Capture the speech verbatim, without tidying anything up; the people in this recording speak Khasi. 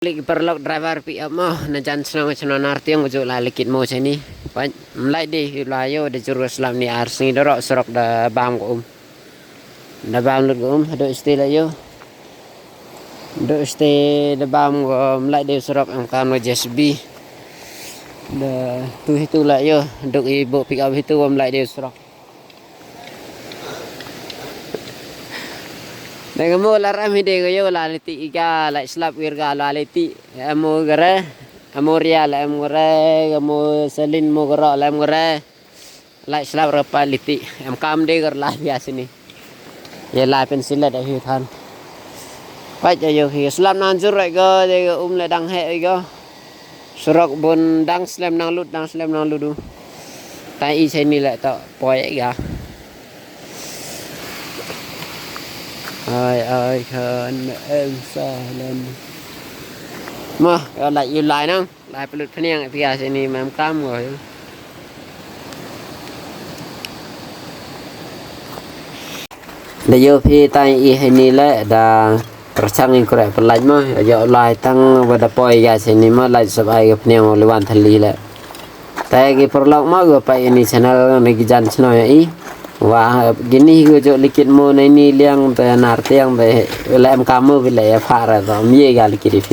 Lik paralok driver pick up mo, na jan shnong shnong Nartiang u ju la likit mo shani. Pait, mlai de u la ïoh da jur slap ni ar sngi da rok surok da bam ko um. Da bam lut ko um, do sti la ïoh. Do sti da bam ko mlai de surok em kam ko J C B. Da tu hitu la ïoh, duk i bo pick up hitu ko mlai de surok. Dang mo la ram hi de ko ïoh la liti iga la slap wir ga la liti. Amo gare, amo ria la em gare, amo salin mo garo la em gare. La slap rapa liti. Em kam de gar la biasa ni. Ye la pen silat ahi than. Pait ayo hi slap nang jur rai go de go um le dang he go. Surok bun dang slem nang lut, dang slem nang ludu. Tai i shani le to poi ga. Ai ai khan em sa len. Ma, yo la yu lai nang, lai pelut peniang pia shani mam kam go. Da ïoh phi tai i hini le da pyrshang in kure pynlait mo, ïoh lai tang ba da poi ïa shini mo, lait sep ai ga pniang u liwan thali le. Tai ki pyrlok mo ga pai ini channel ni ki jan chno ïa i. Wa gini gu jok likit mo na ini liang te Nartiang te le em kam mo bi le ïa phara to mi ga likit i phi.